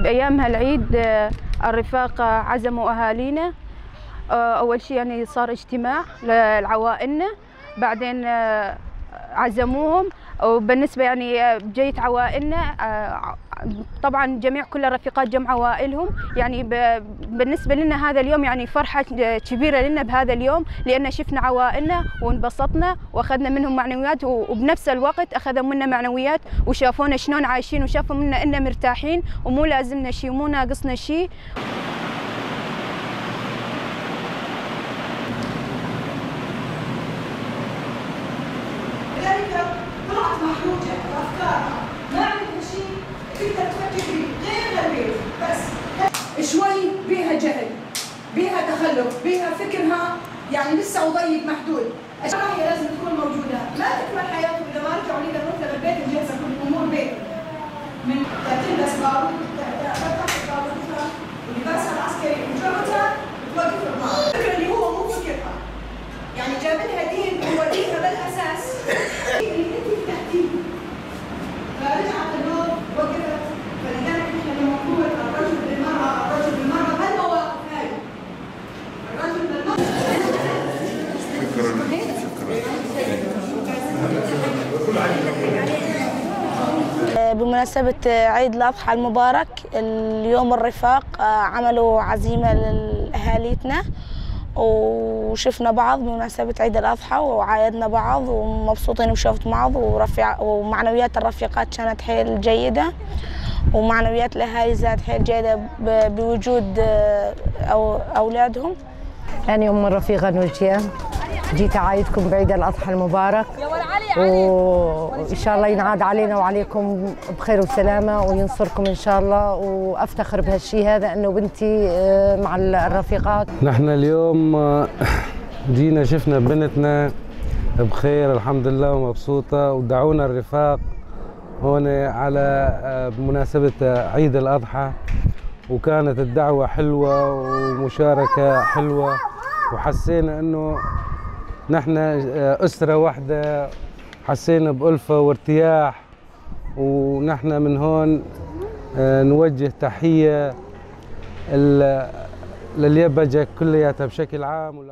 بأيام هالعيد الرفاق عزموا أهالينا. أول شيء يعني صار اجتماع لعوائلنا، بعدين عزموهم. وبالنسبة يعني بجيت عوائلنا طبعا جميع كل الرفيقات جمع عوائلهم، يعني بالنسبة لنا هذا اليوم يعني فرحة كبيرة لنا بهذا اليوم، لأن شفنا عوائلنا وانبسطنا وأخذنا منهم معنويات، وبنفس الوقت أخذوا منا معنويات وشافونا شلون عايشين وشافوا منا إننا مرتاحين ومو لازمنا شيء ومو ناقصنا شيء. لذلك طلعت محروجة بأفكارها، ما عندها شيء تقدر تفكر فيه غير البيت بس. شوي بيها جهل، بيها تخلف، بيها فكرها يعني لسه ضيق محدود. هي لازم تكون موجودة، ما تكمل حياتهم إذا ما رجعوا لنا مثل البيت مجهزة كل أمور بيت. من تلبس بارود، تفتح بارودتها ولباسها العسكري وجرتها وتوقف النار. الفكرة اللي هو مو فكرها، يعني جاب لها دين هو دينها بالأساس اللي أنت فتحتيه. فرجعت النور وقفت. فلذلك نحن لما نقول الرجل بالمرأة، الرجل بالمرأة بهالمواقف هاي، الرجل بالمرأة. شكرا شكرا. بمناسبة عيد الأضحى المبارك، اليوم الرفاق عملوا عزيمة لأهاليتنا وشفنا بعض بمناسبة عيد الأضحى وعايدنا بعض ومبسوطين وشوفت بعض، ومعنويات الرفيقات كانت حيل جيدة، ومعنويات الأهالي زادت حيل جيدة بوجود أولادهم. أنا أم الرفيقة نوجية، جيت أعايدكم بعيد الأضحى المبارك، وإن شاء الله ينعاد علينا وعليكم بخير وسلامة وينصركم إن شاء الله. وأفتخر بهالشيء هذا أنه بنتي مع الرفيقات. نحن اليوم جينا شفنا بنتنا بخير الحمد لله ومبسوطة، ودعونا الرفاق هون على بمناسبة عيد الأضحى، وكانت الدعوة حلوة ومشاركة حلوة، وحسينا أنه نحن أسرة واحدة، حسينا بألفة وارتياح. ونحن من هون نوجه تحية لليبجة كلياتها بشكل عام.